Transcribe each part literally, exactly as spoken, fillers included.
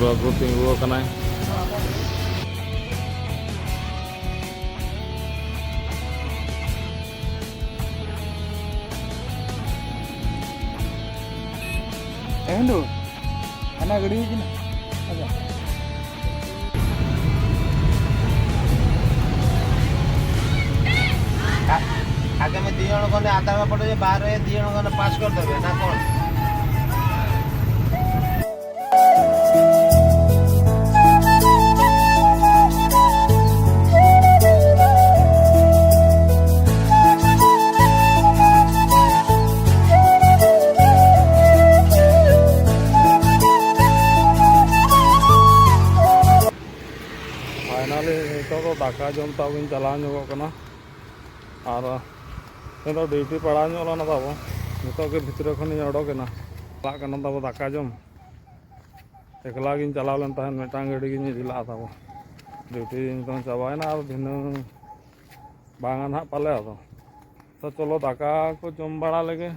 ᱵᱟᱹᱵᱩ ᱛᱤᱸᱜᱩ ᱟᱠᱟᱱᱟᱭ᱾ ᱮ ᱦᱤᱱᱫᱩ, ᱦᱟᱱᱟ ᱜᱟᱹᱰᱤ ᱦᱤᱡᱩᱜ ᱠᱟᱱᱟ᱾ ᱟᱪᱪᱷᱟ᱾ आ-, आगे में दी जण को ने आधा में पड़ो, ये बाहर है, दी जण को ने पास कर देवे, ना कौन? Finally, ᱱᱤᱛᱚᱜ ᱫᱚ ᱫᱟᱠᱟ ᱡᱚᱢ ᱛᱟᱵᱚᱱ ᱪᱟᱞᱟᱣ ᱧᱚᱜᱚᱜ ᱠᱟᱱᱟ᱾ ᱟᱨ ᱱᱤᱛᱚᱜ ᱰᱤᱭᱩᱴᱤ ᱯᱟᱲᱟᱣ ᱧᱚᱜ ᱞᱮᱱᱟ ᱛᱟᱵᱚ, ᱱᱤᱛᱚᱜ ᱜᱮ ᱵᱷᱤᱛᱨᱤ ᱠᱷᱚᱱᱤᱧ ᱚᱰᱚᱠ ᱮᱱᱟ᱾ ᱪᱟᱞᱟᱜ ᱠᱟᱱᱟ ᱛᱟᱵᱚ ᱫᱟᱠᱟ ᱡᱚᱢ᱾ ᱮᱠᱞᱟ ᱜᱤᱧ ᱪᱟᱞᱟᱣ ᱞᱮᱱ ᱛᱟᱦᱮᱸᱫ, ᱢᱤᱫᱴᱟᱝ ᱜᱟᱹᱰᱤ ᱜᱤᱧ ᱤᱫᱤ ᱞᱟᱜᱼᱟ ᱛᱟᱵᱚ᱾ ᱰᱤᱭᱩᱴᱤ ᱱᱤᱛᱚᱝ ᱪᱟᱵᱟᱭᱮᱱᱟ, ᱟᱨ ᱫᱷᱤᱱᱟᱹᱝ ᱵᱟᱝᱟ ᱱᱟᱦᱟᱜ ᱯᱟᱞᱮ ᱟᱫᱚ᱾ ᱛᱚ ᱪᱚᱞᱚ ᱫᱟᱠᱟ ᱠᱚ ᱡᱚᱢ ᱵᱟᱲᱟ ᱞᱮᱜᱮ,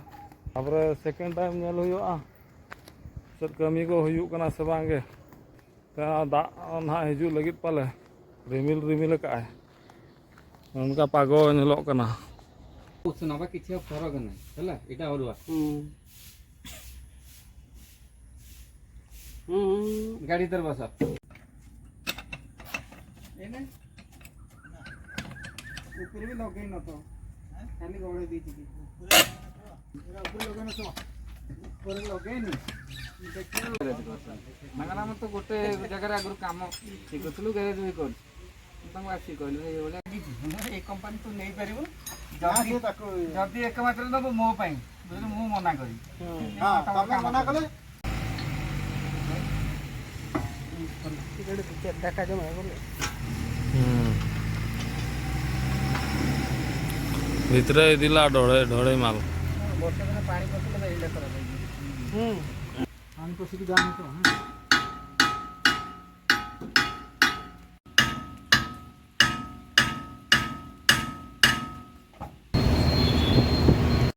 ᱛᱟᱯᱚᱨᱮ second time ᱧᱮᱞ ᱦᱩᱭᱩᱜᱼᱟ ᱪᱮᱫ ᱠᱟᱹᱢᱤ ᱠᱚ ᱦᱩᱭᱩᱜ ᱠᱟᱱᱟ ᱥᱮ ᱵᱟᱝ ᱜᱮ᱾ ᱛᱮ ᱫᱟᱜ ᱱᱟᱦᱟᱜ ᱦᱤᱡᱩᱜ ᱞᱟᱹᱜᱤᱫ ᱯᱟᱞᱮ, ᱨᱤᱢᱤᱞ ᱨᱤᱢᱤᱞ ᱟᱠᱟᱜᱼᱟᱭ᱾ ᱚᱱᱠᱟ ᱯᱟᱜᱚ ᱧᱮᱞᱚᱜ ᱠᱟᱱᱟ᱾ ᱩᱥᱱᱟ ᱵᱟ ᱠᱤᱪᱷᱩ ᱯᱷᱚᱨᱚᱠ ᱱᱟᱦᱤ, ᱦᱮᱞᱟ, ᱮᱴᱟ ᱚᱨᱩᱣᱟ᱾ ᱦᱩᱸ᱾ ᱦᱩᱸ᱾ ᱜᱟᱹᱰᱤ ᱛᱟᱨ ᱵᱟᱥᱟ᱾ ᱮᱱᱮ? ᱩᱯᱨᱮ ᱞᱚᱜᱮ ᱱᱚᱛᱚ᱾ ᱦᱮᱸ? ᱠᱷᱟᱹᱞᱤ ᱜᱚᱲᱮ ᱫᱤ ᱪᱤᱠᱤ᱾ ᱩᱯᱨᱮ ᱞᱚᱜᱮ ᱱᱚᱛᱚ। ᱩᱯᱨᱮ ᱞᱚᱜᱮ ᱱᱚᱛᱚ। ᱱᱟᱜᱟᱱᱟ ᱢᱟ ᱛᱚ ଗୋଟେ ଜାଗାରେ ଆଗରୁ କାମ ଠିକ୍ କରୁଥିଲୁ, ଗ୍ୟାରେଜ ବି କରୁଛୁ। ତାଙ୍କୁ ଆସି କହିଲୁ, "ଏଇଭଳିଆ ଏ କମ୍ପାନୀ ତୁ ନେଇପାରିବୁ, ନା, ଯଦି, ସେ ତାକୁ ଯଦି ଏକମାତ୍ର ନବୁ ମୋ ପାଇଁ।" ବୁଝିଲୁ, ମୁଁ ମନା କରିବି। ହୁଁ। ହଁ, ତମେ ମନା କଲେ? ହୁଁ। ଭିତରେ ହେଇଥିଲା ଢୋଳେଇ, ଢୋଳେଇ ମାଲ। ବର୍ଷା ଦିନେ ପାଣି ପଶିଲେ ତ ଏଇଟା ଖରାପ ହେଇଯିବ। ହୁଁ। ପାଣି ପଶିକି ଯାହା ହେଇଥିବ, ହଁ।